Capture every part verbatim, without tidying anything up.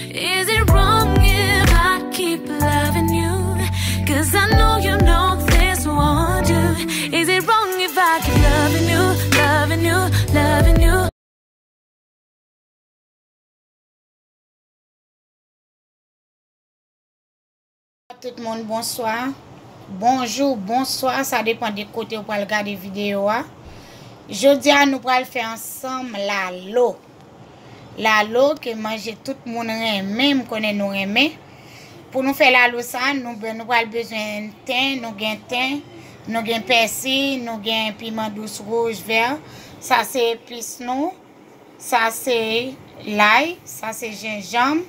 Is it wrong if I keep loving you? 'Cause I know you know this, want you. Is it wrong if I keep loving you, loving you, loving you? Tout moun, bonswa. Bonjou, bonswa, sa depann de kote w pral gade videyo a. Jodi a, nou pral fè ansanm lalo. Lalo ke manje tout moun renmen, m konnen nou renmen. Pou nou fè lalo sa, nou, be-, nou pral bezwen ten, nou gen ten, nou gen pèsi, nou gen piman dous, wouj, vè. Sa se epis nou. Sa se lay, sa se jenjanm.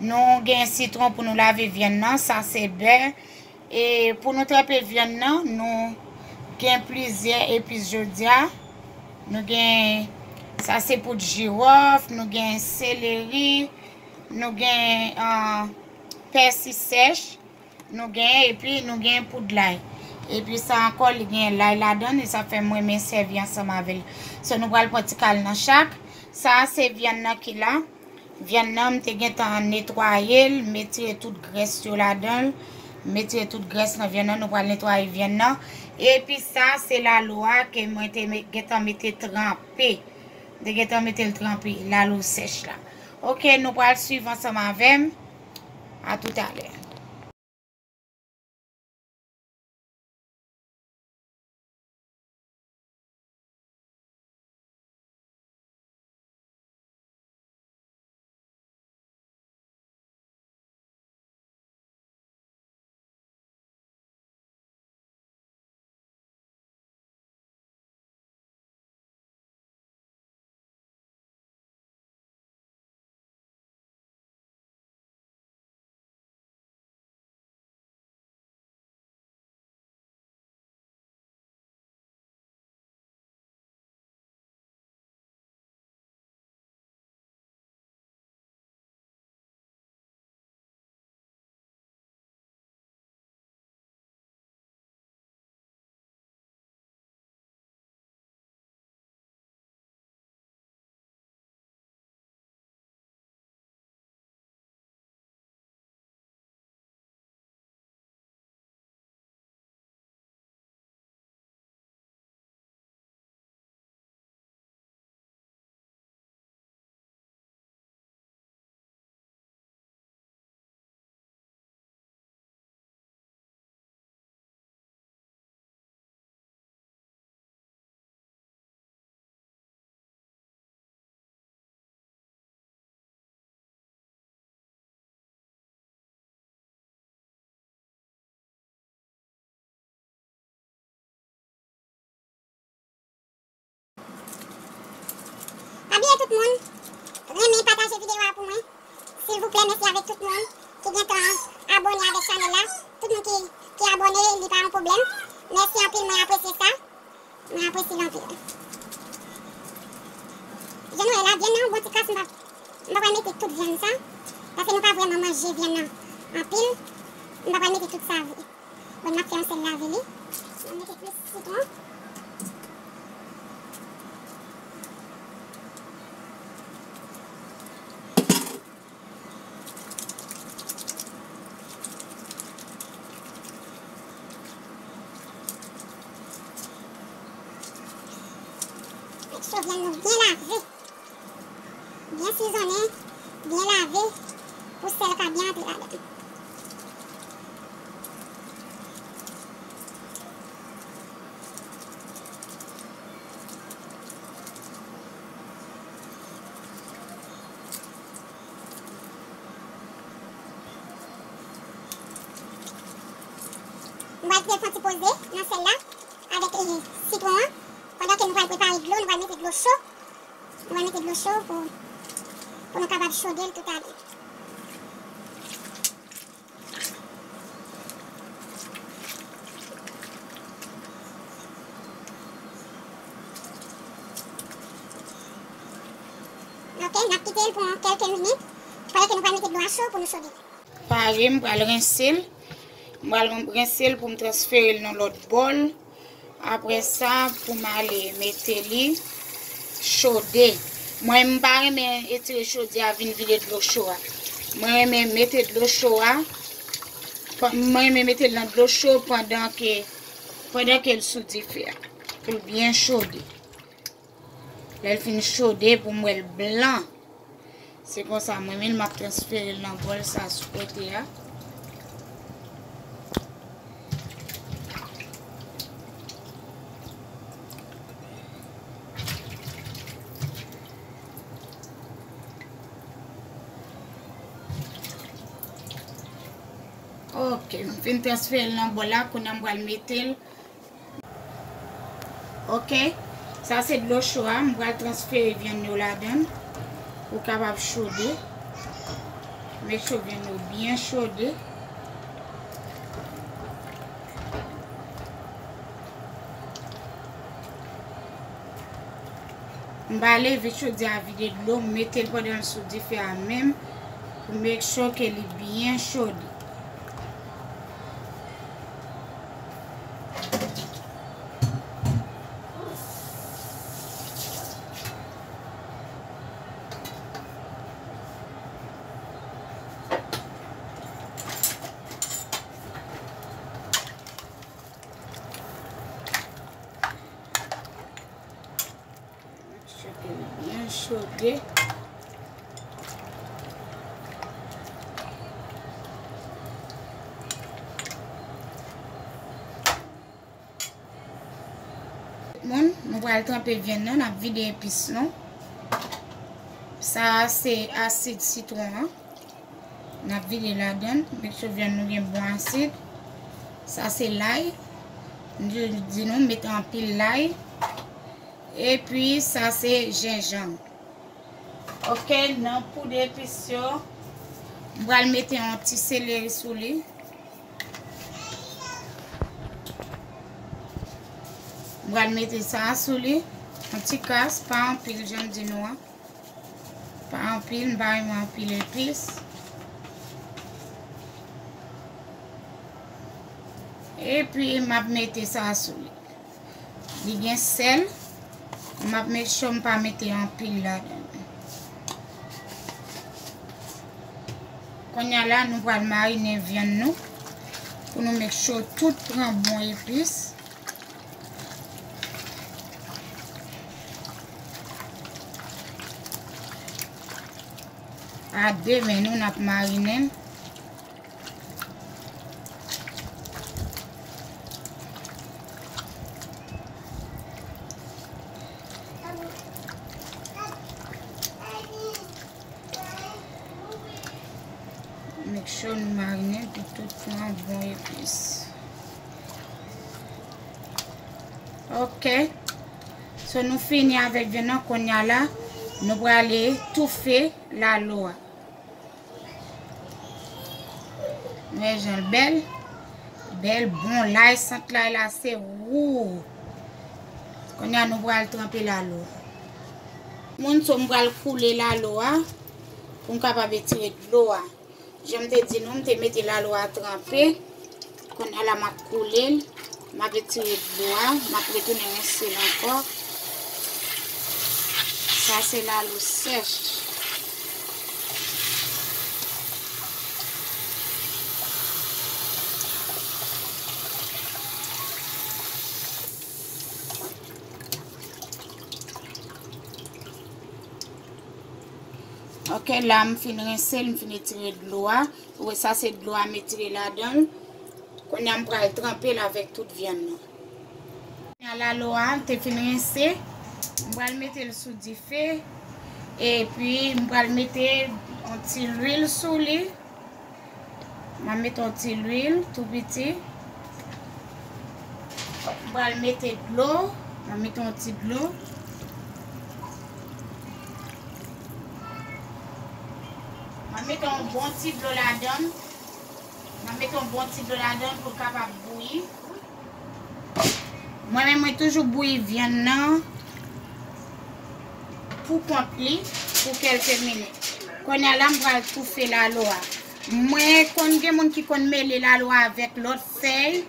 Nou gen sitwon pou nou lave vyann nan, sa se bè. E pou nou trempe vyann nan, nou gen plizyè epis jodi a. Nou gen, sa se poud jiwòf, nou gen seleri, nou gen, ah, pèsi sèch. Nou gen, epi nou gen poud lay. Epi sa ankò, li gen lay ladan l, e sa fè mwen renmen sèvi ansanm avè l. So, nou pral pran ti kal nan chak. Sa a se vyann nan ki la. Vyann nan, m te gentan netwaye l, m retire tout grès yo ladan l. M retire tout grès nan vyann nan, nou pral netwaye vyann nan. Epi sa, se lalo a ke mwen te me-, gentan mete tranpe. M te gentan mete l tranpe, lalo sèch la. Oke, nou pral swiv ansanm avè m. A toutalè. Pa bliye tout moun, renmen, pataje videyo a pou mwen. Silvouplè, mèsi avèk tout moun ki gentan abòne avèk chanèl la. Tout moun ki, ki abòne, li pa yon pwoblèm. Mèsi anpil, mwen apresye sa. Mwen apresye l anpil. Jan nou wè la, vyann nan bon ti kras, m pa, m pa pral mete tout vyann sa, paske nou pa vrèman manje vyann nan anpil. M pa pral mete tout sa vre. Bon, m ap fè yon sèl lave li. M ap mete plis sitwon. Make sure vyann nou byen lave. Byen sizonnen, byen lave, pou sèl ka byen antre ladan. Nou pral kite l fè yon ti poze nan sèl la avèk, eh, sitwon an. Pandan ke nou pral prepare dlo, nou pral mete dlo cho. Nou pral mete dlo cho pou, pou nou kapab chode l toutalè. Ok, n ap kite l pou kèlke minit. Pandan ke nou pral mete dlo a cho pou nou chode l. Pare, m pral rense l. M pral rense l pou m transfere l nan lòt bòl. Apre sa, pou m ale mete li chode. Mwen, m pa renmen etire chodyè a vin vide dlo cho a. Mwen renmen mete dlo cho a. Mwen renmen mete l nan dlo cho pandan ke, pandan ke l sou dife a. Pou l byen chode. Lè l fin chode, pou m wè l blan. Se konsa, mwen menm, m ap transfere l nan bòl sa sou kote a. Ok, m fin transfere l nan bòl la, kounye a m pral mete l. Ok, sa se dlo cho a, m pral transfere vyann yo ladan l pou kapab chode. Make sure vyann yo byen chode. M pa leve chodyè a vide dlo, m mete l pandan l sou dife a menm pou make sure ke li byen chode. Make sure ke li byen chode. Moun, nou pral tranpe vyann nan, n ap vide epis nou. Sa a se asid sitwon an. N ap vide ladan l, make sure vyann nou gen bon asid. Sa se lay. M toujou di nou, mete anpil lay. Epi, sa se jenjanm. Ok, nan poud epis yo, m pral mete yon ti seleri sou li. M pral mete sa a sou li. Yon ti kras, pa anpil, jan m di nou an. Pa anpil, m pa renmen anpil epis. Epi, m ap mete sa a sou li. Li gen sèl. M ap make sure m pa mete anpil ladan l. Kounye a la, nou pral marinen vyann nou pou nou make sure tout pran bon epis. A de men nou n ap marinen l. Make sure nou marinen pou tout pran bon epis. Ok. So, nou fini avèk vyann nan, kounye a la, nou prale toufe lalo a. Wè jan l bèl. Bèl, bon lay, sant lay la se wou. Kounye a nou pral tranpe lalo. Moun, so m pral koule lalo a pou m kapab etire dlo a. Jan m te di nou, m te mete lalo a tranpe. Kounye a la m ap koule l. M ap etire dlo a, m ap retounen rense l ankò. Sa se lalo sèch. Ok, la m fin rense l, m fin etire dlo a. Ou wè sa se dlo a m etire ladan l. Kounye a m pral tranpe l avèk tout vyann nan. Kounye a lalo a m te fin rense. M pral mete l sou dife. Epi m pral mete yon ti lwil sou li. M ap mete yon ti lwil tou piti. M pral mete dlo. M ap mete yon ti dlo. M ap mete yon bon ti dlo ladan l. M ap mete yon bon ti dlo ladan l pou l kapab bouyi. Mwen menm, mwen toujou bouyi vyann nan pou kont li pou kèlke minit. Kounye a la, m pral toufe lalo a. Mwen konn gen moun ki konn mele lalo a avèk lòt fèy.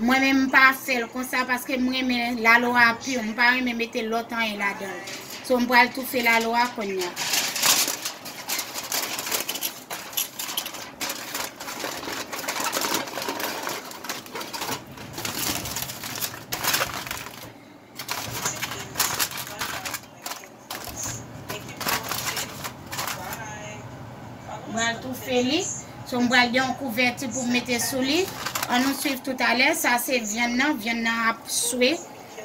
Mwen menm, m pa fè l konsa paske m renmen lalo a pi. M pa renmen mete lòt anyen ladan l. So, m pral toufe lalo a kounye a. Pral toufe li. So, m pral gen yon kouvèti pou m mete sou li. Ann nou swiv toutalè. Sa se vyann nan. Vyann nan ap swe.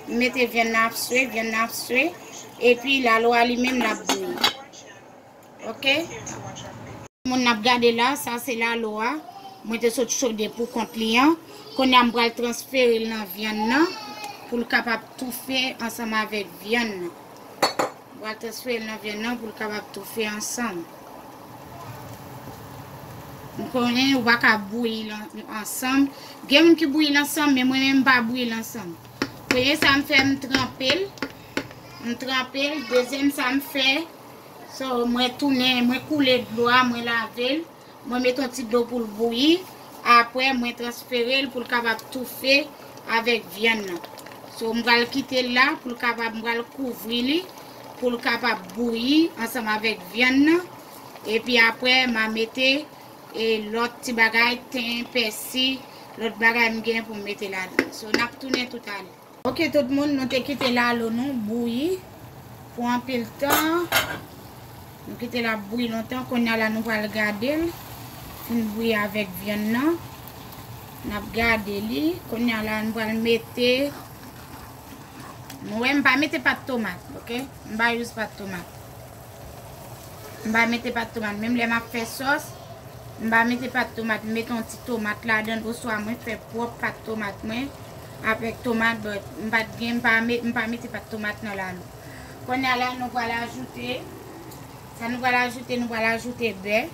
M mete vyann nan ap swe, vyann nan ap swe. Epi lalo a li menm l ap bouyi. Oke? Moun n ap gade la, sa se lalo a. Mwen te sot chode pou kont li an. Kounye a m pral transfere l nan vyann nan pou l kapab toufe ansanm avèk vyann nan. M pral transfere l nan vyann nan pou l kapab toufe ansanm. M konnen ou pa ka bouyi l an- ansanm. Gen moun ki bouyi l ansanm, men mwen menm m pa bouyi l ansanm. Premye sa m fè, m tranpe l. M tranpe l. Dezyèm sa m fè, so, mwen tounen, mwen koule dlo a, mwen lave l. Mwen mete yon ti dlo pou l bouyi. Apre, mwen transfere l pou l kapab toufe avèk vyann nan. So, m pral kite l la pou l kapab, m pral kouvri li pou l kapab bouyi ansanm avèk vyann nan. Epi apre, m a mete e lòt ti bagay, ten, pèsi, lòt bagay m gen pou m mete ladan. So, n ap tounen toutalè. Oke, tout moun, nou te kite lalo nou bouyi pou anpil tan. Nou kite l ap bouyi lontan. Kounye a la, nou pral gade l. Fin bouyi avèk vyann nan. N ap gade li. Kounye a la, nou pral mete. Nou wè, m pa mete pat tomat, oke? M pa use pat tomat. M pa mete pat tomat. Menm lè m ap fè sòs, m pa mete pat tomat. M mete yon ti tomat ladan l, oswa mwen fè pwòp pat tomat mwen avèk tomat, but m pa t gen, m pa me- m pa mete pat tomat nan lalo. Kounye a la, nou pral ajoute, sa nou pral ajoute, nou pral ajoute bè.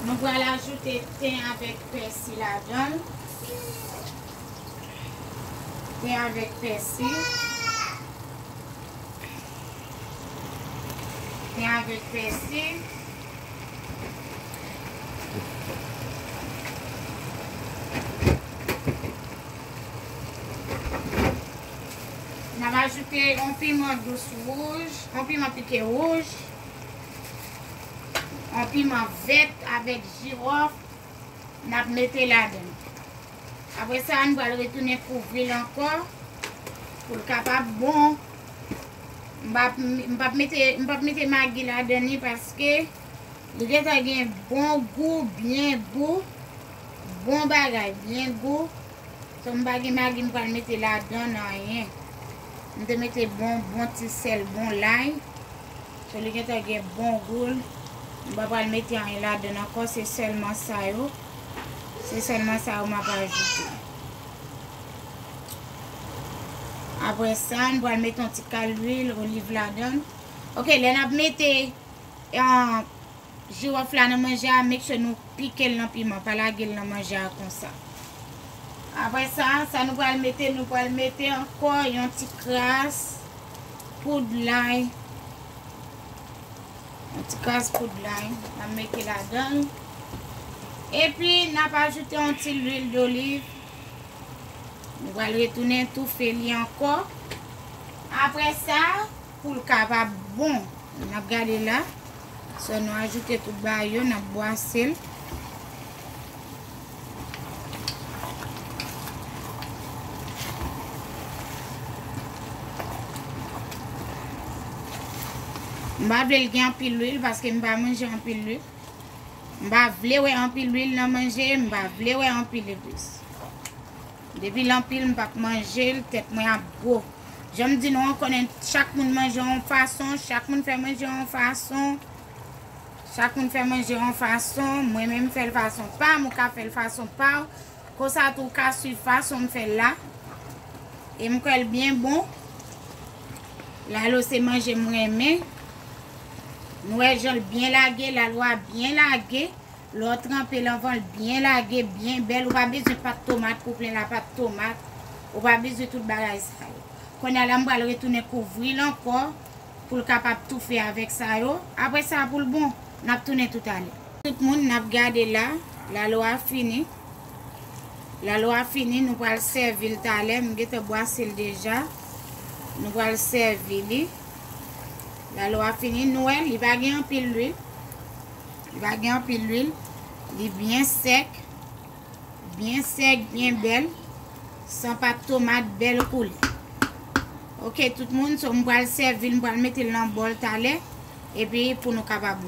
Nou pral ajoute ten avèk pèsi ladan l. Ten avèk pèsi. Ten avèk pèsi. N ap ajoute yon piman dous wouj, yon piman pike wouj, yon piman vèt avèk jiwòf. N ap mete ladan l. Apre sa, nou pral retounen kouvri l ankò pou l kapab bon. M p ap, m p ap mete, m p ap mete magi ladan li paske li gentan gen bon gou, byen gou, bon bagay, byen gou. So, m pa gen magi m pral mete ladan anyen. M te mete bon, bon ti sèl, bon lay. So, li gentan gen bon gou l. M pa pral mete anyen ladan ankò, se sèlman sa yo. Se sèlman sa yo m ap ajoute. Apre sa, m pral mete yon ti kal lwil oliv ladan. Oke, lè n ap mete, ah, jiwòf la nan manje a, make sure nou pike l nan piman, pa lage l nan manje a konsa. Apre sa, sa nou pral mete, nou pral mete ankò yon ti kras poud lay. Yon ti kras poud lay, n ap mete ladan l. Epi, n ap ajoute yon ti lwil doliv. Nou pral retounen toufe li ankò. Apre sa, pou l kapab bon, n ap gade la. So, nou ajoute tout bagay yo, n ap bwase l. M pa vle l gen anpil lwil paske m pa manje anpil lwil. M pa vle wè anpil lwil nan manje, m pa vle wè anpil epis. Depi l anpil, m p ap manje l, tèt mwen ap gwo. Jan m di nou an, konnen chak moun manje yon fason, chak moun fè manje yon fason. Chak moun fè manje yon fason, mwen menm m fè l fason pa m, ou ka fè l fason pa w. Konsa tou ou ka swiv fason m fè l la. E m kwè l byen bon. Lalo se manje m renmen. Nou wè jan l byen lage, lalo a byen lage. Lè w tranpe l anvan l byen lage, byen bèl, ou pa bezwen pat tomat pou plen la pat tomat. Ou pa bezwen tout bagay sa yo. Kounye a la, m pral retounen kouvri l ankò pou l kapab toufe avèk sa yo. Apre sa, pou l bon, n ap tounen toutalè. Tout moun, n ap gade la. Lalo a fini. Lalo a fini, nou pral sèvi l talè. M gentan bwase l deja. Nou pral sèvi li. Lalo a fini, nou wè, li pa gen anpil lwil. Li pa gen anpil lwil. Li byen sèk. Byen sèk, byen bèl. San pat tomat, bèl koulè. Oke, tout moun, so m pral sèvi l, m pral mete l nan bòl talè. Epi pou nou kapab